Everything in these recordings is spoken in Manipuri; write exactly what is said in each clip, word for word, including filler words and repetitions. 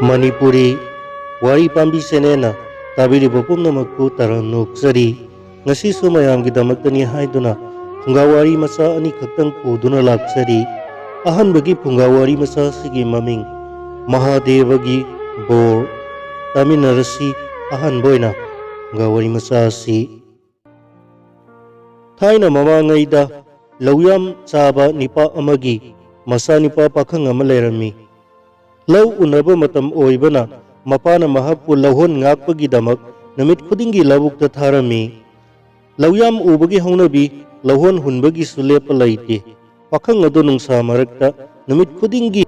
ꯃꯅꯤꯄꯨꯔꯤ ꯋꯥꯔꯤ ꯄꯥꯝꯕꯤ ꯆꯦꯅꯦꯜꯅ ꯇꯥꯕꯤꯔꯤꯕ ꯄꯨꯝꯅꯃꯛꯄꯨ ꯇꯔꯥꯝꯅ ꯑꯣꯛꯆꯔꯤ꯫ ꯉꯁꯤꯁꯨ ꯃꯌꯥꯝꯒꯤꯗꯃꯛꯇꯅꯤ ꯍꯥꯏꯗꯨꯅ ꯐꯨꯡꯒꯥ ꯋꯥꯔꯤ ꯃꯆꯥ ꯑꯅꯤꯈꯛꯇꯪ ꯄꯨꯗꯨꯅ ꯂꯥꯛꯆꯔꯤ꯫ ꯑꯍꯥꯟꯕꯒꯤ ꯐꯨꯡꯒꯥ ꯋꯥꯔꯤ ꯃꯆꯥ ꯑꯁꯤꯒꯤ ꯃꯃꯤꯡ ꯃꯍꯥꯗꯦꯕꯒꯤ ꯕꯣꯔ꯫ ꯇꯥꯃꯤꯟꯅꯔꯁꯤ꯫ ꯑꯍꯥꯟꯕ ꯑꯣꯏꯅ ꯐꯨꯡꯒꯥ ꯋꯥꯔꯤ ꯃꯆꯥ ꯑꯁꯤ꯫ ꯊꯥꯏꯅ ꯃꯃꯥꯡꯉꯩꯗ ꯂꯧꯌꯥꯝ ꯆꯥꯕ ꯅꯤꯄꯥ ꯑꯃꯒꯤ ꯃꯆꯥꯅꯤꯄꯥ ꯄꯥꯈꯪ ꯑꯃ ꯂꯩꯔꯝꯃꯤ꯫ ꯂꯧ ꯎꯅꯕ ꯃꯇꯝ ꯑꯣꯏꯕꯅ ꯃꯄꯥꯅ ꯃꯍꯥꯛꯄꯨ ꯂꯧꯍꯣꯟ ꯉꯥꯛꯄꯒꯤꯗꯃꯛ ꯅꯨꯃꯤꯠ ꯈꯨꯗꯤꯡꯒꯤ ꯂꯧꯕꯨꯛꯇ ꯊꯥꯔꯝꯃꯤ꯫ ꯂꯧꯌꯥꯝ ꯎꯕꯒꯤ ꯍꯧꯅꯕꯤ ꯂꯧꯍꯣꯟ ꯍꯨꯟꯕꯒꯤꯁꯨ ꯂꯦꯞꯄ ꯂꯩꯇꯦ꯫ ꯄꯥꯈꯪ ꯑꯗꯨ ꯅꯨꯡꯁꯥ ꯃꯔꯛꯇ ꯅꯨꯃꯤꯠ ꯈꯨꯗꯤꯡꯒꯤ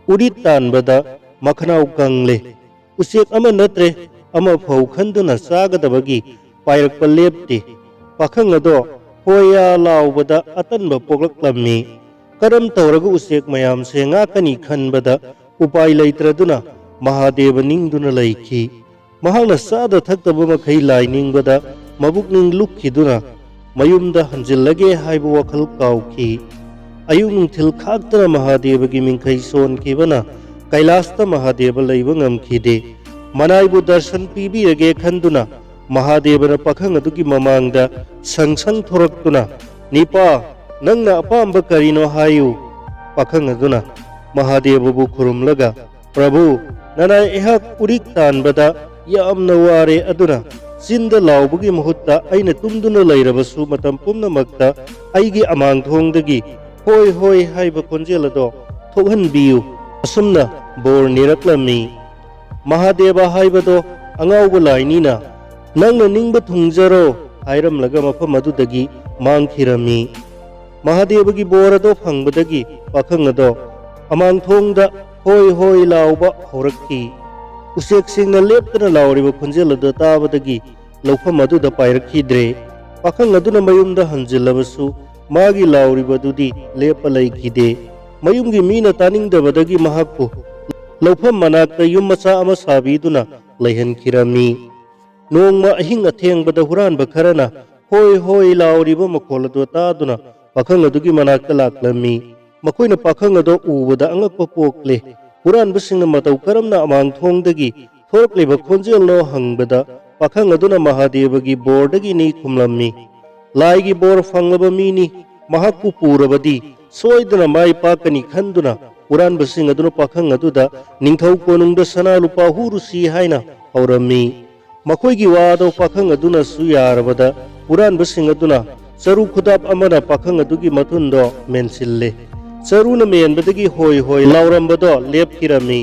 ꯎꯔꯤꯠ ꯇꯥꯟꯕꯗ ꯃꯈꯅꯥꯎ ꯀꯪꯂꯦ꯫ ꯎꯆꯦꯛ ꯑꯃ ꯅꯠꯇ꯭ꯔꯦ ꯑꯃ ꯐꯧ ꯈꯟꯗꯨꯅ ꯆꯥꯒꯗꯕꯒꯤ ꯄꯥꯏꯔꯛꯄ ꯂꯦꯞꯇꯦ꯫ ꯄꯥꯈꯪ ꯑꯗꯣ ꯍꯣꯌꯥ ꯂꯥꯎꯕꯗ ꯑꯇꯟꯕ ꯄꯣꯛꯂꯛꯂꯝꯃꯤ꯫ ꯀꯔꯝ ꯇꯧꯔꯒ ꯎꯆꯦꯛ ꯃꯌꯥꯝꯁꯦ ꯉꯥꯛꯀꯅꯤ ꯈꯟꯕꯗ ꯎꯄꯥꯏ ꯂꯩꯇ꯭ꯔꯗꯨꯅ ꯃꯍꯥꯗꯦꯕ ꯅꯤꯡꯗꯨꯅ ꯂꯩꯈꯤ꯫ ꯃꯍꯥꯛꯅ ꯆꯥꯗ ꯊꯛꯇꯕ ꯃꯈꯩ ꯂꯥꯏ ꯅꯤꯡꯕꯗ ꯃꯕꯨꯛꯅꯤꯡ ꯂꯨꯞꯈꯤꯗꯨꯅ ꯃꯌꯨꯝꯗ ꯍꯟꯖꯤꯜꯂꯒꯦ ꯍꯥꯏꯕ ꯋꯥꯈꯜ ꯀꯥꯎꯈꯤ꯫ ꯑꯌꯨꯛ ꯅꯨꯡꯊꯤꯜ ꯈꯥꯛꯇꯅ ꯃꯍꯥꯗꯦꯕꯒꯤ ꯃꯤꯡꯈꯩ ꯁꯣꯟꯈꯤꯕꯅ ꯀꯩꯂꯥꯁꯇ ꯃꯍꯥꯗꯦꯕ ꯂꯩꯕ ꯉꯝꯈꯤꯗꯦ꯫ ꯃꯅꯥꯏꯕꯨ ꯗꯔꯁꯟ ꯄꯤꯕꯤꯔꯒꯦ ꯈꯟꯗꯨꯅ ꯃꯍꯥꯗꯦꯕꯅ ꯄꯥꯈꯪ ꯑꯗꯨꯒꯤ ꯃꯃꯥꯡꯗ ꯁꯪ ꯁꯪ ꯊꯣꯔꯛꯇꯨꯅ, "ꯅꯤꯄꯥ, ꯅꯪꯅ ꯑꯄꯥꯝꯕ ꯀꯔꯤꯅꯣ ꯍꯥꯏꯌꯨ?" ꯄꯥꯈꯪ ꯑꯗꯨꯅ ꯃꯍꯥꯗꯦꯕꯕꯨ ꯈꯨꯔꯨꯝꯂꯒ, "ꯄ꯭ꯔꯚꯨ, ꯅꯅꯥꯏ ꯑꯩꯍꯥꯛ ꯎꯔꯤꯛ ꯇꯥꯟꯕꯗ ꯌꯥꯝꯅ ꯋꯥꯔꯦ, ꯑꯗꯨꯅ ꯆꯤꯟꯗ ꯂꯥꯎꯕꯒꯤ ꯃꯍꯨꯠꯇ ꯑꯩꯅ ꯇꯨꯝꯗꯨꯅ ꯂꯩꯔꯕꯁꯨ ꯃꯇꯝ ꯄꯨꯝꯅꯃꯛꯇ ꯑꯩꯒꯤ ꯑꯃꯥꯡꯊꯣꯡꯗꯒꯤ ꯍꯣꯏ ꯍꯣꯏ ꯍꯥꯏꯕ ꯈꯣꯟꯖꯦꯜ ꯑꯗꯣ ꯊꯣꯛꯍꯟꯕꯤꯌꯨ" ꯑꯁꯨꯝꯅ ꯕꯣꯔ ꯅꯤꯔꯛꯂꯝꯃꯤ꯫ ꯃꯍꯥꯗꯦꯕ ꯍꯥꯏꯕꯗꯣ ꯑꯉꯥꯎꯕ ꯂꯥꯏꯅꯤꯅ, "ꯅꯪꯅ ꯅꯤꯡꯕ ꯊꯨꯡꯖꯔꯣ" ꯍꯥꯏꯔꯝꯂꯒ ꯃꯐꯝ ꯑꯗꯨꯗꯒꯤ ꯃꯥꯡꯈꯤꯔꯝꯃꯤ꯫ ꯃꯍꯥꯗꯦꯕꯒꯤ ꯕꯣꯔ ꯑꯗꯣ ꯐꯪꯕꯗꯒꯤ ꯄꯥꯈꯪ ꯑꯗꯣ ꯑꯃꯥꯡꯊꯣꯡꯗ ꯍꯣꯏ ꯍꯣꯏ ꯂꯥꯎꯕ ꯍꯧꯔꯛꯈꯤ꯫ ꯎꯆꯦꯛꯁꯤꯡꯅ ꯂꯦꯞꯇꯅ ꯂꯥꯎꯔꯤꯕ ꯈꯣꯟꯖꯦꯜ ꯑꯗꯨ ꯇꯥꯕꯗꯒꯤ ꯂꯧꯐꯝ ꯑꯗꯨꯗ ꯄꯥꯏꯔꯛꯈꯤꯗ꯭ꯔꯦ꯫ ꯄꯥꯈꯪ ꯑꯗꯨꯅ ꯃꯌꯨꯝꯗ ꯍꯟꯖꯤꯜꯂꯕꯁꯨ ꯃꯥꯒꯤ ꯂꯥꯎꯔꯤꯕꯗꯨꯗꯤ ꯂꯦꯞꯄ ꯂꯩꯈꯤꯗꯦ꯫ ꯃꯌꯨꯝꯒꯤ ꯃꯤꯅ ꯇꯥꯅꯤꯡꯗꯕꯗꯒꯤ ꯃꯍꯥꯛꯄꯨ ꯂꯧꯐꯝ ꯃꯅꯥꯛꯇ ꯌꯨꯝ ꯃꯆꯥ ꯑꯃ ꯁꯥꯕꯤꯗꯨꯅ ꯂꯩꯍꯟꯈꯤꯔꯝꯃꯤ꯫ ꯅꯣꯡꯃ ꯑꯍꯤꯡ ꯑꯊꯦꯡꯕꯗ ꯍꯨꯔꯥꯟꯕ ꯈꯔꯅ ꯍꯣꯏ ꯍꯣꯏ ꯂꯥꯎꯔꯤꯕ ꯃꯈꯣꯜ ꯑꯗꯨ ꯇꯥꯗꯨꯅ ꯄꯥꯈꯪ ꯑꯗꯨꯒꯤ ꯃꯅꯥꯛꯇ ꯂꯥꯛꯂꯝꯃꯤ꯫ ꯃꯈꯣꯏꯅ ꯄꯥꯈꯪ ꯑꯗꯨ ꯎꯕꯗ ꯑꯉꯛꯄ ꯄꯣꯛꯂꯦ꯫ ꯍꯨꯔꯥꯟꯕꯁꯤꯡꯅ ꯃꯇꯧ ꯀꯔꯝꯅ ꯑꯃꯥꯡ ꯊꯣꯡꯗꯒꯤ ꯊꯣꯔꯛꯂꯤꯕ ꯈꯣꯟꯖꯦꯜꯅꯣ ꯍꯪꯕꯗ, ꯄꯥꯈꯪ ꯑꯗꯨꯅ ꯃꯍꯥꯗꯦꯕꯒꯤ ꯕꯣꯔꯗꯒꯤꯅꯤ ꯈꯨꯝꯂꯝꯃꯤ꯫ "ꯂꯥꯏꯒꯤ ꯕꯣꯔ ꯐꯪꯂꯕ ꯃꯤꯅꯤ, ꯃꯍꯥꯛꯄꯨ ꯄꯨꯔꯕꯗꯤ ꯁꯣꯏꯗꯅ ꯃꯥꯏ ꯄꯥꯛꯀꯅꯤ" ꯈꯟꯗꯨꯅ, ꯍꯨꯔꯥꯟꯕꯁꯤꯡ ꯑꯗꯨꯅ ꯄꯥꯈꯪ ꯑꯗꯨꯗ ꯅꯤꯡꯊꯧ ꯀꯣꯅꯨꯡꯗ ꯁꯅꯥ ꯂꯨꯄꯥ ꯍꯨꯔꯨꯁꯤ ꯍꯥꯏꯅ ꯍꯧꯔꯝꯃꯤ꯫ ꯃꯈꯣꯏꯒꯤ ꯋꯥꯗꯣ ꯄꯥꯈꯪ ꯑꯗꯨꯅꯁꯨ ꯌꯥꯔꯕꯗ, ꯍꯨꯔꯥꯟꯕꯁꯤꯡ ꯑꯗꯨꯅ ꯆꯔꯨ ꯈꯨꯗꯥꯞ ꯑꯃꯅ ꯄꯥꯈꯪ ꯑꯗꯨꯒꯤ ꯃꯊꯨꯟꯗꯣ ꯃꯦꯟꯁꯤꯜꯂꯦ꯫ ꯆꯔꯨꯅ ꯃꯦꯟꯕꯗꯒꯤ ꯍꯣꯏ ꯍꯣꯏ ꯂꯥꯎꯔꯝꯕꯗꯣ ꯂꯦꯞꯈꯤꯔꯝꯃꯤ꯫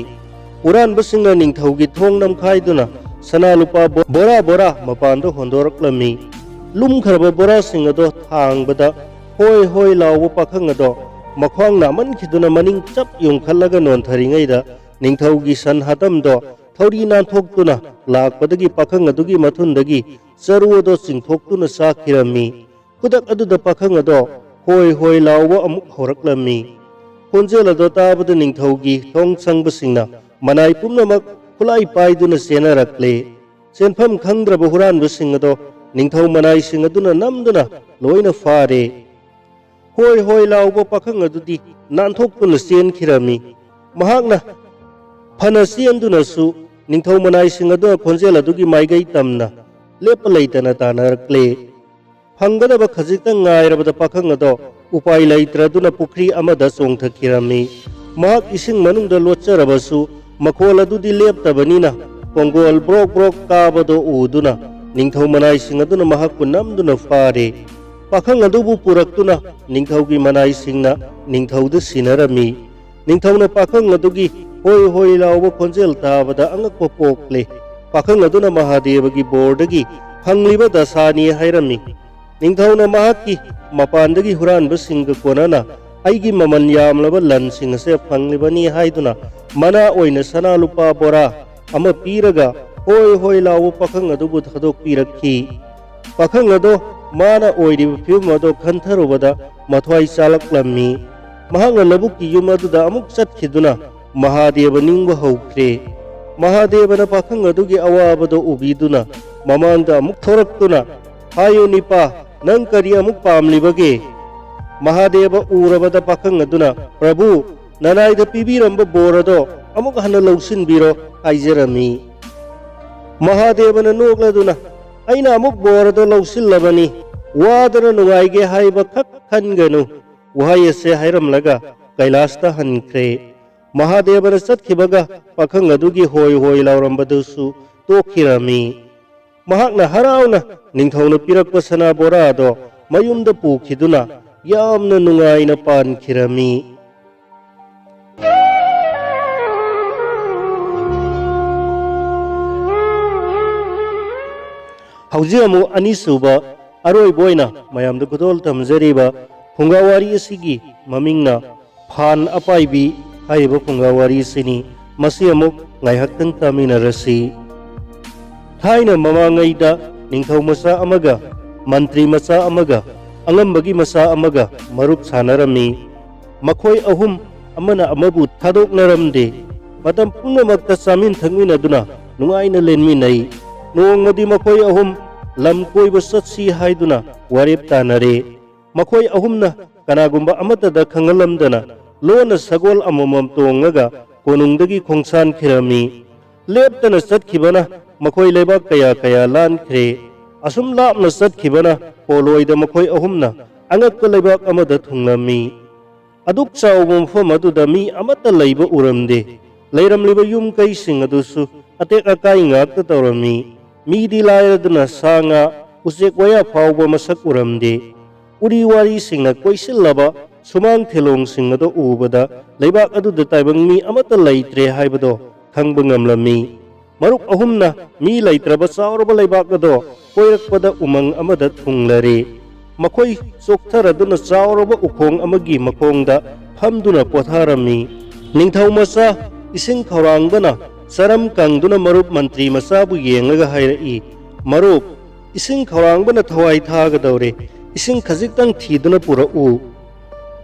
ꯍꯨꯔꯥꯟꯕꯁꯤꯡꯅ ꯅꯤꯡꯊꯧꯒꯤ ꯊꯣꯡ ꯅꯝꯈꯥꯏꯗꯨꯅ ꯁꯅꯥ ꯂꯨꯄꯥ ꯕꯣ-, ꯕꯣꯔꯥ ꯕꯣꯔꯥ ꯃꯄꯥꯟꯗ ꯍꯣꯟꯗꯣꯔꯛꯂꯝꯃꯤ꯫ ꯂꯨꯝꯈ꯭ꯔꯕ ꯕꯣꯔꯥꯁꯤꯡ ꯑꯗꯣ ꯊꯥꯡꯕꯗ ꯍꯣꯏ ꯍꯣꯏ ꯂꯥꯎꯕ ꯄꯥꯈꯪ ꯑꯗꯣ ꯃꯈ꯭ꯋꯥꯡ ꯅꯥꯃꯟꯈꯤꯗꯨꯅ ꯃꯅꯤꯡ ꯆꯞ ꯌꯨꯡꯈꯠꯂꯒ ꯅꯣꯟꯊꯔꯤꯉꯩꯗ, ꯅꯤꯡꯊꯧꯒꯤ ꯁꯟ ꯍꯥꯇꯝꯗꯣ ꯊꯧꯔꯤ ꯅꯥꯟꯊꯣꯛꯇꯨꯅ ꯂꯥꯛꯄꯗꯒꯤ ꯄꯥꯈꯪ ꯑꯗꯨꯒꯤ ꯃꯊꯨꯟꯗꯒꯤ ꯆꯔꯨ ꯑꯗꯣ ꯆꯤꯡꯊꯣꯛꯇꯨꯅ ꯆꯥꯈꯤꯔꯝꯃꯤ꯫ ꯈꯨꯗꯛ ꯑꯗꯨꯗ ꯄꯥꯈꯪ ꯑꯗꯣ ꯍꯣꯏ ꯍꯣꯏ ꯂꯥꯎꯕ ꯑꯃꯨꯛ ꯍꯧꯔꯛꯂꯝꯃꯤ꯫ ꯈꯣꯟꯖꯦꯜ ꯑꯗꯣ ꯇꯥꯕꯗ ꯅꯤꯡꯊꯧꯒꯤ ꯊꯣꯡ ꯁꯪꯕꯁꯤꯡꯅ ꯃꯅꯥꯏ ꯄꯨꯝꯅꯃꯛ ꯈꯨꯠꯂꯥꯏ ꯄꯥꯏꯗꯨꯅ ꯆꯦꯟꯅꯔꯛꯂꯦ꯫ ꯆꯦꯟꯐꯝ ꯈꯪꯗ꯭ꯔꯕ ꯍꯨꯔꯥꯟꯕꯁꯤꯡ ꯑꯗꯣ ꯅꯤꯡꯊꯧ ꯃꯅꯥꯏꯁꯤꯡ ꯑꯗꯨꯅ ꯅꯝꯗꯨꯅ ꯂꯣꯏꯅ ꯐꯥꯔꯦ꯫ ꯍꯣꯏ ꯍꯣꯏ ꯂꯥꯎꯕ ꯄꯥꯈꯪ ꯑꯗꯨꯗꯤ ꯅꯥꯟꯊꯣꯛꯇꯨꯅ ꯆꯦꯟꯈꯤꯔꯝꯃꯤ꯫ ꯃꯍꯥꯛꯅ ꯐꯅ ꯆꯦꯟꯗꯨꯅꯁꯨ ꯅꯤꯡꯊꯧ ꯃꯅꯥꯏꯁꯤꯡ ꯑꯗꯨꯅ ꯈꯣꯟꯖꯦꯜ ꯑꯗꯨꯒꯤ ꯃꯥꯏꯀꯩ ꯇꯝꯅ ꯂꯦꯞꯄ ꯂꯩꯇꯅ ꯇꯥꯟꯅꯔꯛꯂꯦ꯫ ꯐꯪꯒꯗꯕ ꯈꯖꯤꯛꯇꯪ ꯉꯥꯏꯔꯕꯗ ꯄꯥꯈꯪ ꯑꯗꯣ ꯎꯄꯥꯏ ꯂꯩꯇ꯭ꯔꯗꯨꯅ ꯄꯨꯈ꯭ꯔꯤ ꯑꯃꯗ ꯆꯣꯡꯊꯈꯤꯔꯝꯃꯤ꯫ ꯃꯍꯥꯛ ꯏꯁꯤꯡ ꯃꯅꯨꯡꯗ ꯂꯣꯠꯆꯔꯕꯁꯨ ꯃꯈꯣꯜ ꯑꯗꯨꯗꯤ ꯂꯦꯞꯇꯕꯅꯤꯅ ꯀꯣꯡꯒꯣꯜ ꯕ꯭ꯔꯣꯛ ꯕ꯭ꯔꯣꯛ ꯀꯥꯕꯗꯣ ꯎꯗꯨꯅ ꯅꯤꯡꯊꯧ ꯃꯅꯥꯏꯁꯤꯡ ꯑꯗꯨꯅ ꯃꯍꯥꯛꯄꯨ ꯅꯝꯗꯨꯅ ꯐꯥꯔꯦ꯫ ꯄꯥꯈꯪ ꯑꯗꯨꯕꯨ ꯄꯨꯔꯛꯇꯨꯅ ꯅꯤꯡꯊꯧꯒꯤ ꯃꯅꯥꯏꯁꯤꯡꯅ ꯅꯤꯡꯊꯧꯗ ꯁꯤꯟꯅꯔꯝꯃꯤ꯫ ꯅꯤꯡꯊꯧꯅ ꯄꯥꯈꯪ ꯑꯗꯨꯒꯤ ꯍꯣꯏ ꯍꯣꯏ ꯂꯥꯎꯕ ꯈꯣꯟꯖꯦꯜ ꯇꯥꯕꯗ ꯑꯉꯛꯄ ꯄꯣꯛꯂꯦ꯫ ꯄꯥꯈꯪ ꯑꯗꯨꯅ ꯃꯍꯥꯗꯦꯕꯒꯤ ꯕꯣꯔꯗꯒꯤ ꯐꯪꯂꯤꯕ ꯗꯁꯥꯅꯤ ꯍꯥꯏꯔꯝꯃꯤ꯫ ꯅꯤꯡꯊꯧꯅ ꯃꯍꯥꯛꯀꯤ ꯃꯄꯥꯟꯗꯒꯤ ꯍꯨꯔꯥꯟꯕꯁꯤꯡꯒ ꯀꯣꯟꯅꯅ ꯑꯩꯒꯤ ꯃꯃꯜ ꯌꯥꯝꯂꯕ ꯂꯟꯁꯤꯡ ꯑꯁꯦ ꯐꯪꯂꯤꯕꯅꯤ ꯍꯥꯏꯗꯨꯅ ꯃꯅꯥ ꯑꯣꯏꯅ ꯁꯅꯥ ꯂꯨꯄꯥ ꯕꯣꯔꯥ ꯑꯃ ꯄꯤꯔꯒ ꯍꯣꯏ ꯍꯣꯏ ꯂꯥꯎꯕ ꯄꯥꯈꯪ ꯑꯗꯨꯕꯨ ꯊꯥꯗꯣꯛꯄꯤꯔꯛꯈꯤ꯫ ꯄꯥꯈꯪ ꯑꯗꯣ ꯃꯥꯅ ꯑꯣꯏꯔꯤꯕ ꯐꯤꯕꯝ ꯑꯗꯣ ꯈꯟꯊꯔꯨꯕꯗ ꯃꯊ꯭ꯋꯥꯏ ꯆꯥꯂꯛꯂꯝꯃꯤ꯫ ꯃꯍꯥꯛꯅ ꯂꯧꯕꯨꯛꯀꯤ ꯌꯨꯝ ꯑꯗꯨꯗ ꯑꯃꯨꯛ ꯆꯠꯈꯤꯗꯨꯅ ꯃꯍꯥꯗꯦꯕ ꯅꯤꯡꯕ ꯍꯧꯈ꯭ꯔꯦ꯫ ꯃꯍꯥꯗꯦꯕꯅ ꯄꯥꯈꯪ ꯑꯗꯨꯒꯤ ꯑꯋꯥꯕꯗꯣ ꯎꯕꯤꯗꯨꯅ ꯃꯃꯥꯡꯗ ꯑꯃꯨꯛ ꯊꯣꯔꯛꯇꯨꯅ, "ꯍꯥꯏꯌꯨ ꯅꯤꯄꯥ, ꯅꯪ ꯀꯔꯤ ꯑꯃꯨꯛ ꯄꯥꯝꯂꯤꯕꯒꯦ?" ꯃꯍꯥꯗꯦꯕ ꯎꯔꯕꯗ ꯄꯥꯈꯪ ꯑꯗꯨꯅ, "ꯄ꯭ꯔꯚꯨ, ꯅꯅꯥꯏꯗ ꯄꯤꯕꯤꯔꯝꯕ ꯕꯣꯔ ꯑꯗꯣ ꯑꯃꯨꯛ ꯍꯟꯅ ꯂꯧꯁꯤꯟꯕꯤꯔꯣ ꯍꯥꯏꯖꯔꯝꯃꯤ꯫ ꯃꯍꯥꯗꯦꯕꯅ ꯅꯣꯛꯂꯗꯨꯅ, "ꯑꯩꯅ ꯑꯃꯨꯛ ꯕꯣꯔ ꯑꯗꯣ ꯂꯧꯁꯤꯜꯂꯕꯅꯤ, ꯋꯥꯗꯅ ꯅꯨꯡꯉꯥꯏꯒꯦ ꯍꯥꯏꯕ ꯈꯛ ꯈꯟꯒꯅꯨ" ꯋꯥꯍꯩ ꯑꯁꯦ ꯍꯥꯏꯔꯝꯂꯒ ꯀꯩꯂꯥꯁꯇ ꯍꯟꯈ꯭ꯔꯦ꯫ ꯃꯍꯥꯗꯦꯕꯅ ꯆꯠꯈꯤꯕꯒ ꯄꯥꯈꯪ ꯑꯗꯨꯒꯤ ꯍꯣꯏ ꯍꯣꯏ ꯂꯥꯎꯔꯝꯕꯗꯨꯁꯨ ꯇꯣꯛꯈꯤꯔꯝꯃꯤ꯫ ꯃꯍꯥꯛꯅ ꯍꯔꯥꯎꯅ ꯅꯤꯡꯊꯧꯅ ꯄꯤꯔꯛꯄ ꯁꯅꯥ ꯕꯣꯔꯥꯗꯣ ꯃꯌꯨꯝꯗ ꯄꯨꯈꯤꯗꯨꯅ ꯌꯥꯝꯅ ꯅꯨꯡꯉꯥꯏꯅ ꯄꯥꯟꯈꯤꯔꯝꯃꯤ꯫ ꯍꯧꯖꯤꯛ ꯑꯃꯨꯛ ꯑꯅꯤꯁꯨꯕ ꯑꯔꯣꯏꯕ ꯑꯣꯏꯅ ꯃꯌꯥꯝꯗ ꯈꯨꯗꯣꯜ ꯇꯝꯖꯔꯤꯕ ꯐꯨꯡꯒꯥ ꯋꯥꯔꯤ ꯑꯁꯤꯒꯤ ꯃꯃꯤꯡꯅ ꯐꯥꯟ ꯑꯄꯥꯏꯕꯤ ꯍꯥꯏꯔꯤꯕ ꯐꯨꯡꯒꯥ ꯋꯥꯔꯤ ꯑꯁꯤꯅꯤ꯫ ꯃꯁꯤ ꯑꯃꯨꯛ ꯉꯥꯏꯍꯥꯛꯇꯪ ꯇꯥꯃꯤꯟꯅꯔꯁꯤ꯫ ꯊꯥꯏꯅ ꯃꯃꯥꯡꯉꯩꯗ ꯅꯤꯡꯊꯧ ꯃꯆꯥ ꯑꯃꯒ, ꯃꯟꯇ꯭ꯔꯤ ꯃꯆꯥ ꯑꯃꯒ, ꯑꯉꯝꯕꯒꯤ ꯃꯆꯥ ꯑꯃꯒ ꯃꯔꯨꯞ ꯁꯥꯟꯅꯔꯝꯃꯤ꯫ ꯃꯈꯣꯏ ꯑꯍꯨꯝ, ꯑꯃꯅ ꯑꯃꯕꯨ ꯊꯥꯗꯣꯛꯅꯔꯝꯗꯦ꯫ ꯃꯇꯝ ꯄꯨꯝꯅꯃꯛꯇ ꯆꯥꯃꯤꯟ ꯊꯛꯃꯤꯟꯅꯗꯨꯅ ꯅꯨꯡꯉꯥꯏꯅ ꯂꯦꯟꯃꯤꯟꯅꯩ꯫ ꯅꯣꯡꯃꯗꯤ ꯃꯈꯣꯏ ꯑꯍꯨꯝ ꯂꯝ ꯀꯣꯏꯕ ꯆꯠꯁꯤ ꯍꯥꯏꯗꯨꯅ ꯋꯥꯔꯦꯞ ꯇꯥꯅꯔꯦ꯫ ꯃꯈꯣꯏ ꯑꯍꯨꯝꯅ ꯀꯅꯥꯒꯨꯝꯕ ꯑꯃꯠꯇꯗ ꯈꯪꯍꯜꯂꯝꯗꯅ ꯂꯣꯟꯅ ꯁꯒꯣꯜ ꯑꯃꯃꯝ ꯇꯣꯡꯉꯒ ꯀꯣꯅꯨꯡꯗꯒꯤ ꯈꯣꯡꯁꯥꯟꯈꯤꯔꯝꯃꯤ꯫ ꯂꯦꯞꯇꯅ ꯆꯠꯈꯤꯕꯅ ꯃꯈꯣꯏ ꯂꯩꯕꯥꯛ ꯀꯌꯥ ꯀꯌꯥ ꯂꯥꯟꯈ꯭ꯔꯦ꯫ ꯑꯁꯨꯝ ꯂꯥꯞꯅ ꯆꯠꯈꯤꯕꯅ ꯄꯣꯂꯣꯏꯗ ꯃꯈꯣꯏ ꯑꯍꯨꯝꯅ ꯑꯉꯛꯄ ꯂꯩꯕꯥꯛ ꯑꯃꯗ ꯊꯨꯡꯂꯝꯃꯤ꯫ ꯑꯗꯨꯛ ꯆꯥꯎꯕ ꯃꯐꯝ ꯑꯗꯨꯗ ꯃꯤ ꯑꯃꯠꯇ ꯂꯩꯕ ꯎꯔꯝꯗꯦ꯫ ꯂꯩꯔꯝꯂꯤꯕ ꯌꯨꯝ ꯀꯩꯁꯤꯡ ꯑꯗꯨꯁꯨ ꯑꯇꯦꯛ ꯑꯀꯥꯏ ꯉꯥꯛꯇ ꯇꯧꯔꯝꯃꯤ꯫ ꯃꯤꯗꯤ ꯂꯥꯏꯔꯗꯅ ꯁꯥ ꯉꯥ, ꯎꯆꯦꯛ ꯋꯥꯌꯥ ꯐꯥꯎꯕ ꯃꯁꯛ ꯎꯔꯝꯗꯦ꯫ ꯎꯔꯤ ꯋꯥꯔꯤꯁꯤꯡꯅ ꯀꯣꯏꯁꯤꯜꯂꯕ ꯁꯨꯃꯥꯡ ꯊꯦꯂꯣꯡꯁꯤꯡ ꯑꯗꯨ ꯎꯕꯗ ꯂꯩꯕꯥꯛ ꯑꯗꯨꯗ ꯇꯥꯏꯕꯪ ꯃꯤ ꯑꯃꯠꯇ ꯂꯩꯇ꯭ꯔꯦ ꯍꯥꯏꯕꯗꯣ ꯈꯪꯕ ꯉꯝꯂꯝꯃꯤ꯫ ꯃꯔꯨꯞ ꯑꯍꯨꯝꯅ ꯃꯤ ꯂꯩꯇ꯭ꯔꯕ ꯆꯥꯎꯔꯕ ꯂꯩꯕꯥꯛ ꯑꯗꯣ ꯀꯣꯏꯔꯛꯄꯗ ꯎꯃꯪ ꯑꯃꯗ ꯊꯨꯡꯂꯔꯦ꯫ ꯃꯈꯣꯏ ꯆꯣꯛꯊꯔꯗꯨꯅ ꯆꯥꯎꯔꯕ ꯎꯈꯣꯡ ꯑꯃꯒꯤ ꯃꯈꯣꯡꯗ ꯐꯝꯗꯨꯅ ꯄꯣꯊꯥꯔꯝꯃꯤ꯫ ꯅꯤꯡꯊꯧ ꯃꯆꯥ ꯏꯁꯤꯡ ꯈꯧꯔꯥꯡꯕꯅ ꯆꯔꯝ ꯀꯪꯗꯨꯅ ꯃꯔꯨꯞ ꯃꯟꯇ꯭ꯔꯤ ꯃꯆꯥꯕꯨ ꯌꯦꯡꯂꯒ ꯍꯥꯏꯔꯛꯏ, "ꯃꯔꯨꯞ, ꯏꯁꯤꯡ ꯈꯧꯔꯥꯡꯕꯅ ꯊꯋꯥꯏ ꯊꯥꯒꯗꯧꯔꯦ꯫ ꯏꯁꯤꯡ ꯈꯖꯤꯛꯇꯪ ꯊꯤꯗꯨꯅ ꯄꯨꯔꯛꯎ"꯫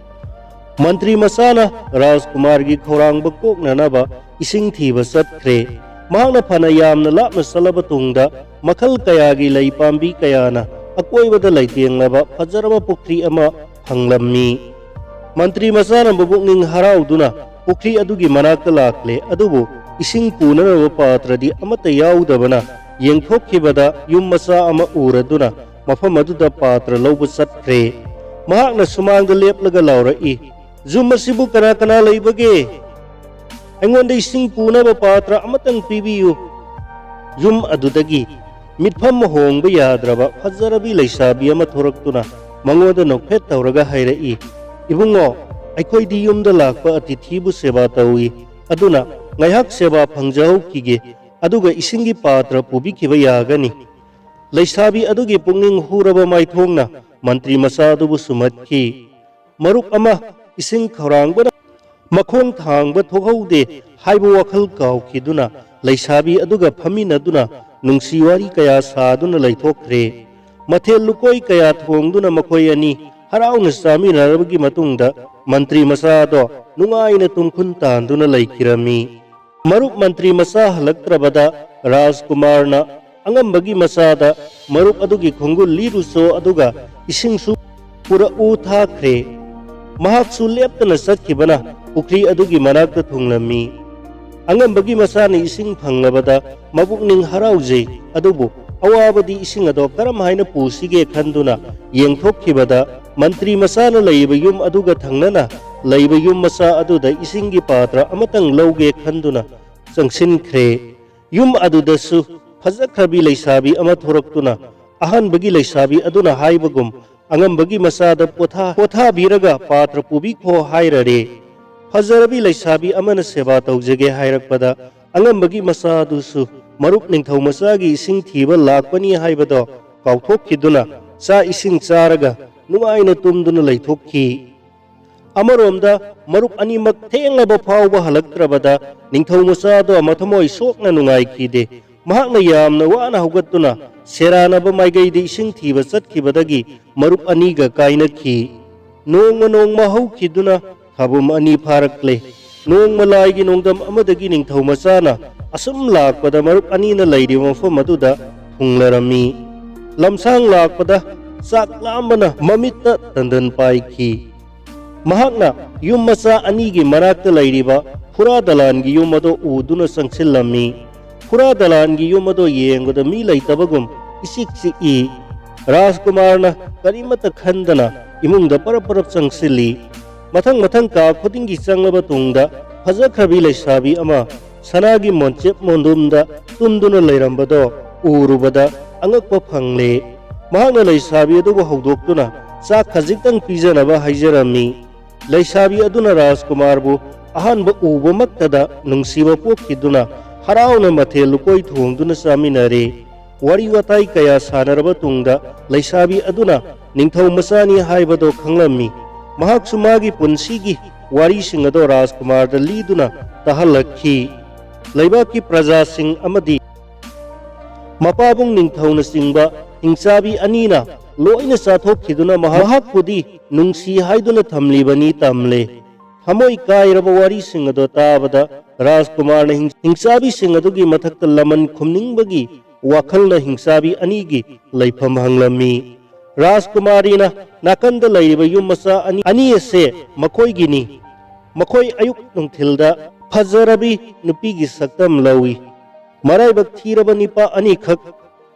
ꯃꯟꯇ꯭ꯔꯤ ꯃꯆꯥꯅ ꯔꯥꯖꯀꯨꯃꯥꯔꯒꯤ ꯈꯧꯔꯥꯡꯕ ꯀꯣꯛꯅꯅꯕ ꯏꯁꯤꯡ ꯊꯤꯕ ꯆꯠꯈ꯭ꯔꯦ꯫ ꯃꯍꯥꯛꯅ ꯐꯅ ꯌꯥꯝꯅ ꯂꯥꯞꯅ ꯆꯠꯂꯕ ꯇꯨꯡꯗ ꯃꯈꯜ ꯀꯌꯥꯒꯤ ꯂꯩ ꯄꯥꯝꯕꯤ ꯀꯌꯥꯅ ꯑꯀꯣꯏꯕꯗ ꯂꯩꯇꯦꯡꯂꯕ ꯐꯖꯔꯕ ꯄꯨꯈ꯭ꯔꯤ ꯑꯃ ꯐꯪꯂꯝꯃꯤ꯫ ꯃꯟꯇ꯭ꯔꯤ ꯃꯆꯥꯅ ꯃꯕꯨꯛꯅꯤꯡ ꯍꯔꯥꯎꯗꯨꯅ ꯄꯨꯈ꯭ꯔꯤ ꯑꯗꯨꯒꯤ ꯃꯅꯥꯛꯇ ꯂꯥꯛꯂꯦ, ꯑꯗꯨꯕꯨ ꯏꯁꯤꯡ ꯄꯨꯅꯅꯕ ꯄꯥꯇ꯭ꯔꯗꯤ ꯑꯃꯠꯇ ꯌꯥꯎꯗꯕꯅ ꯌꯦꯡꯊꯣꯛꯈꯤꯕꯗ ꯌꯨꯝ ꯃꯆꯥ ꯑꯃ ꯎꯔꯗꯨꯅ ꯃꯐꯝ ꯑꯗꯨꯗ ꯄꯥꯇ꯭ꯔ ꯂꯧꯕ ꯆꯠꯈ꯭ꯔꯦ꯫ ꯃꯍꯥꯛꯅ ꯁꯨꯃꯥꯡꯗ ꯂꯦꯞꯂꯒ ꯂꯥꯎꯔꯛꯏ, "ꯌꯨꯝ ꯑꯁꯤꯕꯨ ꯀꯅꯥ ꯀꯅꯥ ꯂꯩꯕꯒꯦ? ꯑꯩꯉꯣꯟꯗ ꯏꯁꯤꯡ ꯄꯨꯅꯕ ꯄꯥꯇ꯭ꯔ ꯑꯃꯇꯪ ꯄꯤꯕꯤꯌꯨ"꯫ ꯌꯨꯝ ꯑꯗꯨꯗꯒꯤ ꯃꯤꯠꯐꯝ ꯍꯣꯡꯕ ꯌꯥꯗ꯭ꯔꯕ ꯐꯖꯔꯕꯤ ꯂꯩꯁꯥꯕꯤ ꯑꯃ ꯊꯣꯔꯛꯇꯨꯅ ꯃꯉꯣꯟꯗ ꯅꯣꯛꯐꯦꯠ ꯇꯧꯔꯒ ꯍꯥꯏꯔꯛꯏ, "ꯏꯕꯨꯡꯉꯣ, ꯑꯩꯈꯣꯏꯗꯤ ꯌꯨꯝꯗ ꯂꯥꯛꯄ ꯑꯇꯤꯊꯤꯕꯨ ꯁꯦꯕꯥ ꯇꯧꯏ, ꯑꯗꯨꯅ ꯉꯥꯏꯍꯥꯛ ꯁꯦꯕꯥ ꯐꯪꯖꯍꯧꯈꯤꯒꯦ, ꯑꯗꯨꯒ ꯏꯁꯤꯡꯒꯤ ꯄꯥꯇ꯭ꯔ ꯄꯨꯕꯤꯈꯤꯕ ꯌꯥꯒꯅꯤ"꯫ ꯂꯩꯁꯥꯕꯤ ꯑꯗꯨꯒꯤ ꯄꯨꯛꯅꯤꯡ ꯍꯨꯔꯕ ꯃꯥꯏꯊꯣꯡꯅ ꯃꯟꯇ꯭ꯔꯤ ꯃꯆꯥ ꯑꯗꯨꯕꯨ ꯁꯨꯝꯍꯠꯈꯤ꯫ ꯃꯔꯨꯞ ꯑꯃ ꯏꯁꯤꯡ ꯈꯧꯔꯥꯡꯕꯅ ꯃꯈꯣꯡ ꯊꯥꯡꯕ ꯊꯣꯛꯍꯧꯗꯦ ꯍꯥꯏꯕ ꯋꯥꯈꯜ ꯀꯥꯎꯈꯤꯗꯨꯅ ꯂꯩꯁꯥꯕꯤ ꯑꯗꯨꯒ ꯐꯝꯃꯤꯟꯅꯗꯨꯅ ꯅꯨꯡꯁꯤ ꯋꯥꯔꯤ ꯀꯌꯥ ꯁꯥꯗꯨꯅ ꯂꯩꯊꯣꯛꯈ꯭ꯔꯦ꯫ ꯃꯊꯦꯜ ꯂꯨꯀꯣꯏ ꯀꯌꯥ ꯊꯣꯡꯗꯨꯅ ꯃꯈꯣꯏ ꯑꯅꯤ ꯍꯔꯥꯎꯅ ꯆꯥꯃꯤꯟꯅꯔꯕꯒꯤ ꯃꯇꯨꯡꯗ ꯃꯟꯇ꯭ꯔꯤ ꯃꯆꯥꯗꯣ ꯅꯨꯡꯉꯥꯏꯅ ꯇꯨꯝꯈꯨꯟ ꯇꯥꯟꯗꯨꯅ ꯂꯩꯈꯤꯔꯝꯃꯤ꯫ ꯃꯔꯨꯞ ꯃꯟꯇ꯭ꯔꯤ ꯃꯆꯥ ꯍꯜꯂꯛꯇ꯭ꯔꯕꯗ ꯔꯥꯖꯀꯨꯃꯥꯔꯅ ꯑꯉꯝꯕꯒꯤ ꯃꯆꯥꯗ ꯃꯔꯨꯞ ꯑꯗꯨꯒꯤ ꯈꯣꯡꯒꯨꯜ ꯂꯤꯔꯨꯆꯣ ꯑꯗꯨꯒ ꯏꯁꯤꯡꯁꯨ ꯄꯨꯔꯛꯎ ꯊꯥꯈ꯭ꯔꯦ꯫ ꯃꯍꯥꯛꯁꯨ ꯂꯦꯞꯇꯅ ꯆꯠꯈꯤꯕꯅ ꯄꯨꯈ꯭ꯔꯤ ꯑꯗꯨꯒꯤ ꯃꯅꯥꯛꯇ ꯊꯨꯡꯂꯝꯃꯤ꯫ ꯑꯉꯝꯕꯒꯤ ꯃꯆꯥꯅ ꯏꯁꯤꯡ ꯐꯪꯂꯕꯗ ꯃꯄꯨꯛꯅꯤꯡ ꯍꯔꯥꯎꯖꯩ, ꯑꯗꯨꯕꯨ ꯑꯋꯥꯕꯗꯤ ꯏꯁꯤꯡ ꯑꯗꯣ ꯀꯔꯝ ꯍꯥꯏꯅ ꯄꯨꯁꯤꯒꯦ ꯈꯟꯗꯨꯅ ꯌꯦꯡꯊꯣꯛꯈꯤꯕꯗ ꯃꯟꯇ꯭ꯔꯤ ꯃꯆꯥꯅ ꯂꯩꯔꯤꯕ ꯌꯨꯝ ꯑꯗꯨꯒ ꯊꯪꯅꯅ ꯂꯩꯕ ꯌꯨꯝ ꯃꯆꯥ ꯑꯗꯨꯗ ꯏꯁꯤꯡꯒꯤ ꯄꯥꯇ꯭ꯔ ꯑꯃꯇꯪ ꯂꯧꯒꯦ ꯈꯟꯗꯨꯅ ꯆꯪꯁꯤꯟꯈ꯭ꯔꯦ꯫ ꯌꯨꯝ ꯑꯗꯨꯗꯁꯨ ꯐꯖꯈ꯭ꯔꯕꯤ ꯂꯩꯁꯥꯕꯤ ꯑꯃ ꯊꯣꯔꯛꯇꯨꯅ ꯑꯍꯥꯟꯕꯒꯤ ꯂꯩꯁꯥꯕꯤ ꯑꯗꯨꯅ ꯍꯥꯏꯕꯒꯨꯝ ꯑꯉꯝꯕꯒꯤ ꯃꯆꯥꯗ ꯄꯣꯊꯥ-, ꯄꯣꯊꯥꯕꯤꯔꯒ ꯄꯥꯇ꯭ꯔ ꯄꯨꯕꯤꯈꯣ ꯍꯥꯏꯔꯔꯦ꯫ ꯐꯖꯔꯕꯤ ꯂꯩꯁꯥꯕꯤ ꯑꯃꯅ ꯁꯦꯕꯥ ꯇꯧꯖꯒꯦ ꯍꯥꯏꯔꯛꯄꯗ ꯑꯉꯝꯕꯒꯤ ꯃꯆꯥꯗꯨꯁꯨ ꯃꯔꯨꯞ ꯅꯤꯡꯊꯧ ꯃꯆꯥꯒꯤ ꯏꯁꯤꯡ ꯊꯤꯕ ꯂꯥꯛꯄꯅꯤ ꯍꯥꯏꯕꯗꯣ ꯀꯥꯎꯊꯣꯛꯈꯤꯗꯨꯅ ꯆꯥꯛ ꯏꯁꯤꯡ ꯆꯥꯔꯒ ꯅꯨꯡꯉꯥꯏꯅ ꯇꯨꯝꯗꯨꯅ ꯂꯩꯊꯣꯛꯈꯤ꯫ ꯑꯃꯔꯣꯝꯗ ꯃꯔꯨꯞ ꯑꯅꯤꯃꯛ ꯊꯦꯡꯂꯕ ꯐꯥꯎꯕ ꯍꯜꯂꯛꯇ꯭ꯔꯕꯗ ꯅꯤꯡꯊꯧ ꯃꯆꯥꯗꯣ ꯃꯊꯃꯣꯏ ꯁꯣꯛꯅ ꯅꯨꯡꯉꯥꯏꯈꯤꯗꯦ꯫ ꯃꯍꯥꯛꯅ ꯌꯥꯝꯅ ꯋꯥꯅ ꯍꯧꯒꯠꯇꯨꯅ ꯁꯦꯔꯥꯟꯅꯕ ꯃꯥꯏꯀꯩꯗ ꯏꯁꯤꯡ ꯊꯤꯕ ꯆꯠꯈꯤꯕꯗꯒꯤ ꯃꯔꯨꯞ ꯑꯅꯤꯒ ꯀꯥꯏꯅꯈꯤ꯫ ꯅꯣꯡꯃ ꯅꯣꯡꯃ ꯍꯧꯈꯤꯗꯨꯅ ꯊꯥꯕꯨꯝ ꯑꯅꯤ ꯐꯥꯔꯛꯂꯦ꯫ ꯅꯣꯡꯃ ꯂꯥꯏꯒꯤ ꯅꯣꯡꯗꯝ ꯑꯃꯗꯒꯤ ꯅꯤꯡꯊꯧ ꯃꯆꯥꯅ ꯑꯁꯨꯝ ꯂꯥꯛꯄꯗ ꯃꯔꯨꯞ ꯑꯅꯤꯅ ꯂꯩꯔꯤꯕ ꯃꯐꯝ ꯑꯗꯨꯗ ꯊꯨꯡꯂꯔꯝꯃꯤ꯫ ꯂꯝꯁꯥꯡ ꯂꯥꯛꯄꯗ ꯆꯥꯛ ꯂꯥꯝꯕꯅ ꯃꯃꯤꯠꯇ ꯇꯟꯗꯟ ꯄꯥꯏꯈꯤ꯫ ꯃꯍꯥꯛꯅ ꯌꯨꯝ ꯃꯆꯥ ꯑꯅꯤꯒꯤ ꯃꯅꯥꯛꯇ ꯂꯩꯔꯤꯕ ꯐꯨꯔꯥ ꯗꯂꯥꯟꯒꯤ ꯌꯨꯝ ꯑꯗꯨ ꯎꯗꯨꯅ ꯆꯪꯁꯤꯜꯂꯝꯃꯤ꯫ ꯐꯨꯔꯥ ꯗꯂꯥꯟꯒꯤ ꯌꯨꯝ ꯑꯗꯨ ꯌꯦꯡꯕꯗ ꯃꯤ ꯂꯩꯇꯕꯒꯨꯝ ꯏꯆꯤꯛ ꯆꯤꯛꯏ꯫ ꯔꯥꯖꯀꯨꯃꯥꯔꯅ ꯀꯔꯤꯃꯠꯇ ꯈꯟꯗꯅ ꯏꯃꯨꯡꯗ ꯄꯔꯞ ꯄꯔꯞ ꯆꯪꯁꯤꯜꯂꯤ꯫ ꯃꯊꯪ ꯃꯊꯪ ꯀꯥ ꯈꯨꯗꯤꯡꯒꯤ ꯆꯪꯂꯕ ꯇꯨꯡꯗ ꯐꯖꯈ꯭ꯔꯕꯤ ꯂꯩꯁꯥꯕꯤ ꯑꯃ ꯁꯅꯥꯒꯤ ꯃꯣꯟꯆꯦꯞ ꯃꯣꯟꯗꯨꯝꯗ ꯇꯨꯝꯗꯨꯅ ꯂꯩꯔꯝꯕꯗꯣ ꯎꯔꯨꯕꯗ ꯑꯉꯛꯄ ꯐꯪꯂꯦ꯫ ꯃꯍꯥꯛꯅ ꯂꯩꯁꯥꯕꯤ ꯑꯗꯨꯕꯨ ꯍꯧꯗꯣꯛꯇꯨꯅ ꯆꯥꯛ ꯈꯖꯤꯛꯇꯪ ꯄꯤꯖꯅꯕ ꯍꯥꯏꯖꯔꯝꯃꯤ꯫ ꯂꯩꯁꯥꯕꯤ ꯑꯗꯨꯅ ꯔꯥꯖꯀꯨꯃꯥꯔꯕꯨ ꯑꯍꯥꯟꯕ ꯎꯕꯃꯛꯇꯗ ꯅꯨꯡꯁꯤꯕ ꯄꯣꯛꯈꯤꯗꯨꯅ ꯍꯔꯥꯎꯅ ꯃꯊꯦꯜ ꯂꯨꯀꯣꯏ ꯊꯣꯡꯗꯨꯅ ꯆꯥꯃꯤꯟꯅꯔꯦ꯫ ꯋꯥꯔꯤ ꯋꯥꯇꯥꯏ ꯀꯌꯥ ꯁꯥꯟꯅꯔꯕ ꯇꯨꯡꯗ ꯂꯩꯁꯥꯕꯤ ꯑꯗꯨꯅ ꯅꯤꯡꯊꯧ ꯃꯆꯥꯅꯤ ꯍꯥꯏꯕꯗꯣ ꯈꯪꯂꯝꯃꯤ꯫ ꯃꯍꯥꯛꯁꯨ ꯃꯥꯒꯤ ꯄꯨꯟꯁꯤꯒꯤ ꯋꯥꯔꯤꯁꯤꯡ ꯑꯗꯣ ꯔꯥꯖꯀꯨꯃꯥꯔꯗ ꯂꯤꯗꯨꯅ ꯇꯥꯍꯜꯂꯛꯈꯤ꯫ ꯂꯩꯕꯥꯛꯀꯤ ꯄ꯭ꯔꯖꯥꯁꯤꯡ ꯑꯃꯗꯤ ꯃꯄꯥꯕꯨꯡ ꯅꯤꯡꯊꯧꯅꯆꯤꯡꯕ ꯍꯤꯡꯆꯥꯕꯤ ꯑꯅꯤꯅ ꯂꯣꯏꯅ ꯆꯥꯊꯣꯛꯈꯤꯗꯨꯅ ꯃꯍꯥꯛ-, ꯃꯍꯥꯛꯄꯨꯗꯤ ꯅꯨꯡꯁꯤ ꯍꯥꯏꯗꯨꯅ ꯊꯝꯂꯤꯕꯅꯤ ꯇꯝꯂꯦ꯫ ꯊꯃꯣꯏ ꯀꯥꯏꯔꯕ ꯋꯥꯔꯤꯁꯤꯡ ꯑꯗꯣ ꯇꯥꯕꯗ ꯔꯥꯖꯀꯨꯃꯥꯔꯅ ꯍꯤꯡ-, ꯍꯤꯡꯆꯥꯕꯤꯁꯤꯡ ꯑꯗꯨꯒꯤ ꯃꯊꯛꯇ ꯂꯃꯟ ꯈꯨꯝꯅꯤꯡꯕꯒꯤ ꯋꯥꯈꯜꯅ ꯍꯤꯡꯆꯥꯕꯤ ꯑꯅꯤꯒꯤ ꯂꯩꯐꯝ ꯍꯪꯂꯝꯃꯤ꯫ ꯔꯥꯖꯀꯨꯃꯥꯔꯤꯅ ꯅꯥꯀꯟꯗ ꯂꯩꯔꯤꯕ ꯌꯨꯝ ꯃꯆꯥ ꯑꯅꯤ, ꯑꯅꯤ ꯑꯁꯦ ꯃꯈꯣꯏꯒꯤꯅꯤ꯫ ꯃꯈꯣꯏ ꯑꯌꯨꯛ ꯅꯨꯡꯊꯤꯜꯗ ꯐꯖꯔꯕꯤ ꯅꯨꯄꯤꯒꯤ ꯁꯛꯇꯝ ꯂꯧꯏ꯫ ꯃꯔꯥꯏꯕꯛ ꯊꯤꯔꯕ ꯅꯤꯄꯥ ꯑꯅꯤꯈꯛ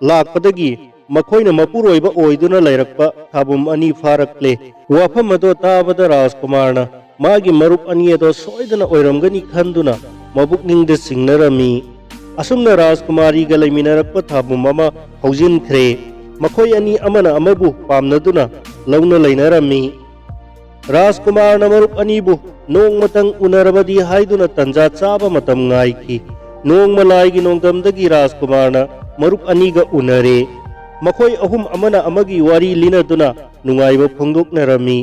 ꯂꯥꯛꯄꯗꯒꯤ ꯃꯈꯣꯏꯅ ꯃꯄꯨꯔꯣꯏꯕ ꯑꯣꯏꯗꯨꯅ ꯂꯩꯔꯛꯄ ꯊꯥꯕꯨꯝ ꯑꯅꯤ ꯐꯥꯔꯛꯂꯦ꯫ ꯋꯥꯐꯝ ꯑꯗꯣ ꯇꯥꯕꯗ ꯔꯥꯖꯀꯨꯃꯥꯔꯅ ꯃꯥꯒꯤ ꯃꯔꯨꯞ ꯑꯅꯤ ꯑꯗꯣ ꯁꯣꯏꯗꯅ ꯑꯣꯏꯔꯝꯒꯅꯤ ꯈꯟꯗꯨꯅ ꯃꯕꯨꯛꯅꯤꯡꯗ ꯆꯤꯡꯅꯔꯝꯃꯤ꯫ ꯑꯁꯨꯝꯅ ꯔꯥꯖꯀꯨꯃꯥꯔꯤꯒ ꯂꯩꯃꯤꯟꯅꯔꯛꯄ ꯊꯥꯕꯨꯝ ꯑꯃ ꯍꯧꯖꯤꯟꯈ꯭ꯔꯦ꯫ ꯃꯈꯣꯏ ꯑꯅꯤ ꯑꯃꯅ ꯑꯃꯕꯨ ꯄꯥꯝꯅꯗꯨꯅ ꯂꯧꯅ ꯂꯩꯅꯔꯝꯃꯤ꯫ ꯔꯥꯖꯀꯨꯃꯥꯔꯅ ꯃꯔꯨꯞ ꯑꯅꯤꯕꯨ ꯅꯣꯡꯃꯇꯪ ꯎꯅꯔꯕꯗꯤ ꯍꯥꯏꯗꯨꯅ ꯇꯟꯖꯥ ꯆꯥꯕ ꯃꯇꯝ ꯉꯥꯏꯈꯤ꯫ ꯅꯣꯡꯃ ꯂꯥꯏꯒꯤ ꯅꯣꯡꯗꯝꯗꯒꯤ ꯔꯥꯖꯀꯨꯃꯥꯔꯅ ꯃꯔꯨꯞ ꯑꯅꯤꯒ ꯎꯅꯔꯦ꯫ ꯃꯈꯣꯏ ꯑꯍꯨꯝ ꯑꯃꯅ ꯑꯃꯒꯤ ꯋꯥꯔꯤ ꯂꯤꯅꯗꯨꯅ ꯅꯨꯡꯉꯥꯏꯕ ꯐꯣꯡꯗꯣꯛꯅꯔꯝꯃꯤ꯫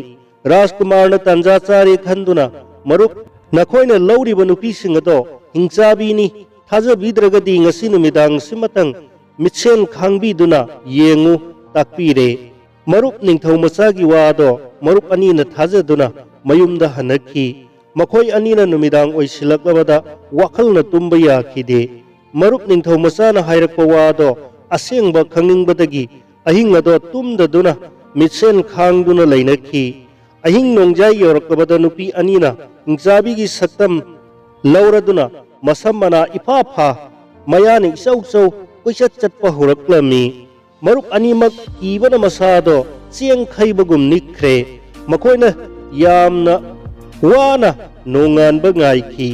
ꯔꯥꯖꯀꯨꯃꯥꯔꯅ ꯇꯥꯟꯖꯥ ꯆꯥꯔꯦ ꯈꯟꯗꯨꯅ, "ꯃꯔꯨꯞ, ꯅꯈꯣꯏꯅ ꯂꯧꯔꯤꯕ ꯅꯨꯄꯤꯁꯤꯡ ꯑꯗꯣ ꯍꯤꯡꯆꯥꯕꯤꯅꯤ, ꯊꯥꯖꯕꯤꯗ꯭ꯔꯒꯗꯤ ꯉꯁꯤ ꯅꯨꯃꯤꯗꯥꯡꯁꯤꯃꯇꯪ ꯃꯤꯠꯁꯦꯜ ꯈꯥꯡꯕꯤꯗꯨꯅ ꯌꯦꯡꯉꯨ" ꯇꯥꯛꯄꯤꯔꯦ꯫ ꯃꯔꯨꯞ ꯅꯤꯡꯊꯧ ꯃꯆꯥꯒꯤ ꯋꯥ ꯑꯗꯣ ꯃꯔꯨꯞ ꯑꯅꯤꯅ ꯊꯥꯖꯗꯨꯅ ꯃꯌꯨꯝꯗ ꯍꯟꯅꯈꯤ꯫ ꯃꯈꯣꯏ ꯑꯅꯤꯅ ꯅꯨꯃꯤꯗꯥꯡ ꯑꯣꯏꯁꯤꯜꯂꯛꯂꯕꯗ ꯋꯥꯈꯜꯅ ꯇꯨꯝꯕ ꯌꯥꯈꯤꯗꯦ꯫ ꯃꯔꯨꯞ ꯅꯤꯡꯊꯧ ꯃꯆꯥꯅ ꯍꯥꯏꯔꯛꯄ ꯋꯥ ꯑꯗꯣ ꯑꯁꯦꯡꯕ ꯈꯪꯅꯤꯡꯕꯗꯒꯤ ꯑꯍꯤꯡ ꯑꯗꯣ ꯇꯨꯝꯗꯗꯨꯅ ꯃꯤꯠꯁꯦꯜ ꯈꯥꯡꯗꯨꯅ ꯂꯩꯅꯈꯤ꯫ ꯑꯍꯤꯡ ꯅꯣꯡꯖꯥꯏ ꯌꯧꯔꯛꯂꯕꯗ ꯅꯨꯄꯤ ꯑꯅꯤꯅ ꯍꯤꯡꯆꯥꯕꯤꯒꯤ ꯁꯛꯇꯝ ꯂꯧꯔꯗꯨꯅ ꯃꯁꯝ ꯃꯅꯥ ꯏꯐꯥ ꯐꯥ, ꯃꯌꯥꯅ ꯏꯆꯧ ꯆꯧ ꯀꯣꯏꯆꯠ ꯆꯠꯄ ꯍꯧꯔꯛꯂꯝꯃꯤ꯫ ꯃꯔꯨꯞ ꯑꯅꯤꯃꯛ ꯀꯤꯕꯅ ꯃꯁꯥꯗꯣ ꯆꯦꯡ ꯈꯩꯕꯒꯨꯝ ꯅꯤꯛꯈ꯭ꯔꯦ꯫ ꯃꯈꯣꯏꯅ ꯌꯥꯝꯅ ꯋꯥꯅ ꯅꯣꯡꯉꯥꯟꯕ ꯉꯥꯏꯈꯤ꯫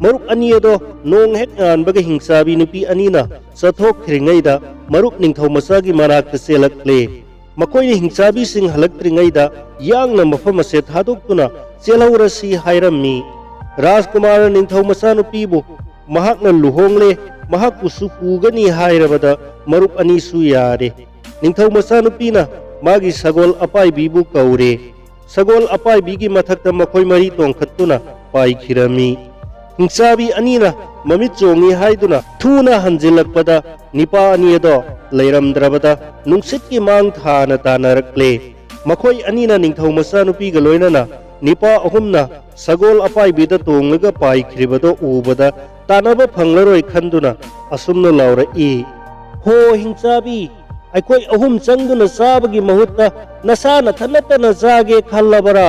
ꯃꯔꯨꯞ ꯑꯅꯤ ꯑꯗꯣ ꯅꯣꯡ ꯍꯦꯛ ꯉꯥꯟꯕꯒ ꯍꯤꯡꯆꯥꯕꯤ ꯅꯨꯄꯤ ꯑꯅꯤꯅ ꯆꯠꯊꯣꯛꯈ꯭ꯔꯤꯉꯩꯗ ꯃꯔꯨꯞ ꯅꯤꯡꯊꯧ ꯃꯆꯥꯒꯤ ꯃꯅꯥꯛꯇ ꯆꯦꯜꯂꯛꯂꯦ꯫ ꯃꯈꯣꯏꯅ ꯍꯤꯡꯆꯥꯕꯤꯁꯤꯡ ꯍꯜꯂꯛꯇ꯭ꯔꯤꯉꯩꯗ ꯌꯥꯡꯅ ꯃꯐꯝ ꯑꯁꯦ ꯊꯥꯗꯣꯛꯇꯨꯅ ꯆꯦꯜꯍꯧꯔꯁꯤ ꯍꯥꯏꯔꯝꯃꯤ꯫ ꯔꯥꯖꯀꯨꯃꯥꯔꯅ ꯅꯤꯡꯊꯧ ꯃꯆꯥꯅꯨꯄꯤꯕꯨ ꯃꯍꯥꯛꯅ ꯂꯨꯍꯣꯡꯂꯦ, ꯃꯍꯥꯛꯄꯨꯁꯨ ꯄꯨꯒꯅꯤ ꯍꯥꯏꯔꯕꯗ ꯃꯔꯨꯞ ꯑꯅꯤꯁꯨ ꯌꯥꯔꯦ꯫ ꯅꯤꯡꯊꯧ ꯃꯆꯥꯅꯨꯄꯤꯅ ꯃꯥꯒꯤ ꯁꯒꯣꯜ ꯑꯄꯥꯏꯕꯤꯕꯨ ꯀꯧꯔꯦ꯫ ꯁꯒꯣꯜ ꯑꯄꯥꯏꯕꯤꯒꯤ ꯃꯊꯛꯇ ꯃꯈꯣꯏ ꯃꯔꯤ ꯇꯣꯡꯈꯠꯇꯨꯅ ꯄꯥꯏꯈꯤꯔꯝꯃꯤ꯫ ꯍꯤꯡꯆꯥꯕꯤ ꯑꯅꯤꯅ ꯃꯃꯤꯠ ꯆꯣꯡꯉꯤ ꯍꯥꯏꯗꯨꯅ ꯊꯨꯅ ꯍꯟꯖꯤꯜꯂꯛꯄꯗ ꯅꯤꯄꯥ ꯑꯅꯤ ꯑꯗꯣ ꯂꯩꯔꯝꯗ꯭ꯔꯕꯗ ꯅꯨꯡꯁꯤꯠꯀꯤ ꯃꯥꯡ ꯊꯥꯅ ꯇꯥꯅꯔꯛꯂꯦ꯫ ꯃꯈꯣꯏ ꯑꯅꯤꯅ ꯅꯤꯡꯊꯧ ꯃꯆꯥꯅꯨꯄꯤꯒ ꯂꯣꯏꯅꯅ ꯅꯤꯄꯥ ꯑꯍꯨꯝꯅ ꯁꯒꯣꯜ ꯑꯄꯥꯏꯕꯤꯗ ꯇꯣꯡꯂꯒ ꯄꯥꯏꯈ꯭ꯔꯤꯕꯗꯣ ꯎꯕꯗ ꯇꯥꯟꯅꯕ ꯐꯪꯂꯔꯣꯏ ꯈꯟꯗꯨꯅ ꯑꯁꯨꯝꯅ ꯂꯥꯎꯔꯛꯏ, "ꯍꯣ ꯍꯤꯡꯆꯥꯕꯤ, ꯑꯩꯈꯣꯏ ꯑꯍꯨꯝ ꯆꯪꯗꯨꯅ ꯆꯥꯕꯒꯤ ꯃꯍꯨꯠꯇ ꯅꯁꯥ ꯅꯊꯟꯅꯇꯅ ꯆꯥꯒꯦ ꯈꯜꯂꯕꯔꯥ?"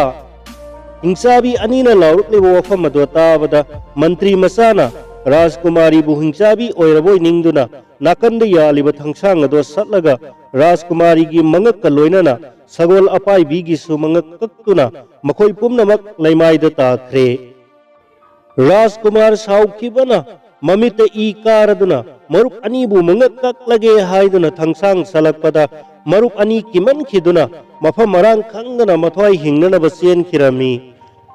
ꯍꯤꯡꯆꯥꯕꯤ ꯑꯅꯤꯅ ꯂꯥꯎꯔꯛꯂꯤꯕ ꯋꯥꯐꯝ ꯑꯗꯨ ꯇꯥꯕꯗ ꯃꯟꯇ꯭ꯔꯤ ꯃꯆꯥꯅ ꯔꯥꯖꯀꯨꯃꯥꯔꯤꯕꯨ ꯍꯤꯡꯆꯥꯕꯤ ꯑꯣꯏꯔꯕꯣꯏ ꯅꯤꯡꯗꯨꯅ ꯅꯥꯀꯟꯗ ꯌꯥꯜꯂꯤꯕ ꯊꯥꯡꯁꯥꯡ ꯑꯗꯨ ꯁꯠꯂꯒ ꯔꯥꯖꯀꯨꯃꯥꯔꯤꯒꯤ ꯃꯉꯛꯀ ꯂꯣꯏꯅꯅ ꯁꯒꯣꯜ ꯑꯄꯥꯏꯕꯤꯒꯤꯁꯨ ꯃꯉꯛ ꯀꯛꯇꯨꯅ ꯃꯈꯣꯏ ꯄꯨꯝꯅꯃꯛ ꯂꯩꯃꯥꯏꯗ ꯇꯥꯈ꯭ꯔꯦ꯫ ꯔꯥꯖꯀꯨꯃꯥꯔ ꯁꯥꯎꯈꯤꯕꯅ ꯃꯃꯤꯠꯇ ꯏ ꯀꯥꯔꯗꯨꯅ ꯃꯔꯨꯞ ꯑꯅꯤꯕꯨ ꯃꯉꯛ ꯀꯛꯂꯒꯦ ꯍꯥꯏꯗꯨꯅ ꯊꯥꯡꯁꯥꯡ ꯁꯜꯂꯛꯄꯗ ꯃꯔꯨꯞ ꯑꯅꯤ ꯀꯤꯃꯟꯈꯤꯗꯨꯅ ꯃꯐꯝ ꯃꯔꯥꯡ ꯈꯪꯗꯅ ꯃꯊ꯭ꯋꯥꯏ ꯍꯤꯡꯅꯅꯕ ꯆꯦꯟꯈꯤꯔꯝꯃꯤ꯫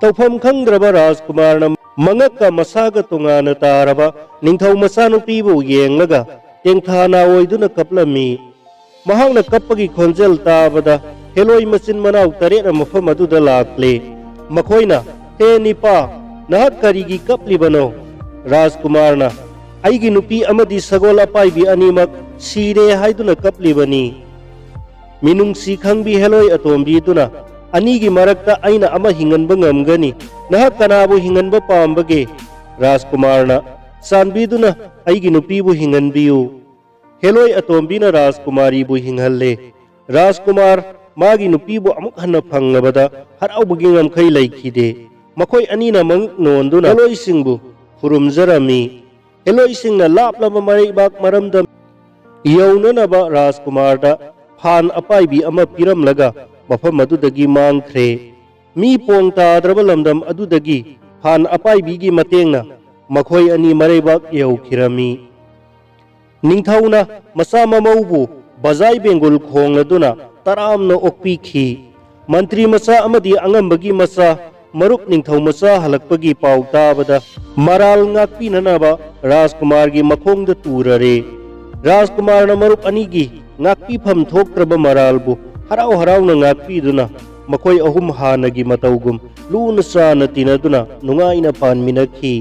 ꯇꯧꯐꯝ ꯈꯪꯗ꯭ꯔꯕ ꯔꯥꯖꯀꯨꯃꯥꯔꯅ ꯃꯉꯛꯀ ꯃꯁꯥꯒ ꯇꯣꯉꯥꯟꯅ ꯇꯥꯔꯕ ꯅꯤꯡꯊꯧ ꯃꯆꯥꯅꯨꯄꯤꯕꯨ ꯌꯦꯡꯂꯒ ꯇꯦꯡꯊꯥ ꯅꯥ ꯑꯣꯏꯗꯨꯅ ꯀꯞꯂꯝꯃꯤ꯫ ꯃꯍꯥꯛꯅ ꯀꯞꯄꯒꯤ ꯈꯣꯟꯖꯦꯜ ꯇꯥꯕꯗ ꯍꯦꯂꯣꯏ ꯃꯆꯤꯟ ꯃꯅꯥꯎ ꯇꯔꯦꯠꯅ ꯃꯐꯝ ꯑꯗꯨꯗ ꯂꯥꯛꯂꯦ꯫ ꯃꯈꯣꯏꯅ, "ꯍꯦ ꯅꯤꯄꯥ, ꯅꯍꯥꯛ ꯀꯔꯤꯒꯤ ꯀꯞꯂꯤꯕꯅꯣ?" ꯔꯥꯖꯀꯨꯃꯥꯔꯅ, "ꯑꯩꯒꯤ ꯅꯨꯄꯤ ꯑꯃꯗꯤ ꯁꯒꯣꯜ ꯑꯄꯥꯏꯕꯤ ꯑꯅꯤꯃꯛ ꯁꯤꯔꯦ ꯍꯥꯏꯗꯨꯅ ꯀꯞꯂꯤꯕꯅꯤ꯫" ꯃꯤꯅꯨꯡꯁꯤ ꯈꯪꯕꯤ ꯍꯦꯂꯣꯏ ꯑꯇꯣꯝꯕꯤꯗꯨꯅ, "ꯑꯅꯤꯒꯤ ꯃꯔꯛꯇ ꯑꯩꯅ ꯑꯃ ꯍꯤꯡꯍꯟꯕ ꯉꯝꯒꯅꯤ꯫ ꯅꯍꯥꯛ ꯀꯅꯥꯕꯨ ꯍꯤꯡꯍꯟꯕ ꯄꯥꯝꯕꯒꯦ?" ꯔꯥꯖꯀꯨꯃꯥꯔꯅ, "ꯆꯥꯟꯕꯤꯗꯨꯅ ꯑꯩꯒꯤ ꯅꯨꯄꯤꯕꯨ ꯍꯤꯡꯍꯟꯕꯤꯌꯨ꯫" ꯍꯦꯂꯣꯏ ꯑꯇꯣꯝꯕꯤꯅ ꯔꯥꯖꯀꯨꯃꯥꯔꯤꯕꯨ ꯍꯤꯡꯍꯜꯂꯦ꯫ ꯔꯥꯖꯀꯨꯃꯥꯔ ꯃꯥꯒꯤ ꯅꯨꯄꯤꯕꯨ ꯑꯃꯨꯛ ꯍꯟꯅ ꯐꯪꯂꯕꯗ ꯍꯔꯥꯎꯕꯒꯤ ꯉꯝꯈꯩ ꯂꯩꯈꯤꯗꯦ꯫ ꯃꯈꯣꯏ ꯑꯅꯤꯅ ꯃꯉꯛ ꯅꯣꯟꯗꯨꯅ ꯍꯦꯂꯣꯏꯁꯤꯡꯕꯨ ꯈꯨꯔꯨꯝꯖꯔꯝꯃꯤ꯫ ꯍꯦꯂꯣꯏꯁꯤꯡꯅ ꯂꯥꯞꯂꯕ ꯃꯔꯩꯕꯥꯛ ꯃꯔꯝꯗꯝ ꯌꯧꯅꯅꯕ ꯔꯥꯖꯀꯨꯃꯥꯔꯗ ꯐꯥꯟ ꯑꯄꯥꯏꯕꯤ ꯑꯃ ꯄꯤꯔꯝꯂꯒ ꯃꯐꯝ ꯑꯗꯨꯗꯒꯤ ꯃꯥꯡꯈ꯭ꯔꯦ꯫ ꯃꯤ ꯄꯣꯡ ꯇꯥꯗ꯭ꯔꯕ ꯂꯝꯗꯝ ꯑꯗꯨꯗꯒꯤ ꯐꯥꯟ ꯑꯄꯥꯏꯕꯤꯒꯤ ꯃꯇꯦꯡꯅ ꯃꯈꯣꯏ ꯑꯅꯤ ꯃꯔꯩꯕꯥꯛ ꯌꯧꯈꯤꯔꯝꯃꯤ꯫ ꯅꯤꯡꯊꯧꯅ ꯃꯆꯥ ꯃꯃꯧꯕꯨ ꯕꯖꯥꯏ ꯕꯦꯡꯒꯨꯜ ꯈꯣꯡꯂꯗꯨꯅ ꯇꯔꯥꯝꯅ ꯑꯣꯛꯄꯤꯈꯤ꯫ ꯃꯟꯇ꯭ꯔꯤ ꯃꯆꯥ ꯑꯃꯗꯤ ꯑꯉꯝꯕꯒꯤ ꯃꯆꯥ ꯃꯔꯨꯞ ꯅꯤꯡꯊꯧ ꯃꯆꯥ ꯍꯜꯂꯛꯄꯒꯤ ꯄꯥꯎ ꯇꯥꯕꯗ ꯃꯔꯥꯜ ꯉꯥꯛꯄꯤꯅꯅꯕ ꯔꯥꯖꯀꯨꯃꯥꯔꯒꯤ ꯃꯈꯣꯡꯗ ꯇꯨꯔꯔꯦ꯫ ꯔꯥꯖꯀꯨꯃꯥꯔꯅ ꯃꯔꯨꯞ ꯑꯅꯤꯒꯤ ꯉꯥꯛꯄꯤꯐꯝ ꯊꯣꯛꯇ꯭ꯔꯕ ꯃꯔꯥꯜꯕꯨ ꯍꯔꯥꯎ ꯍꯔꯥꯎꯅ ꯉꯥꯛꯄꯤꯗꯨꯅ ꯃꯈꯣꯏ ꯑꯍꯨꯝ ꯍꯥꯟꯅꯒꯤ ꯃꯇꯧꯒꯨꯝ ꯂꯨꯅ ꯆꯥꯅ ꯇꯤꯟꯅꯗꯨꯅ ꯅꯨꯡꯉꯥꯏꯅ ꯄꯥꯟꯃꯤꯟꯅꯈꯤ꯫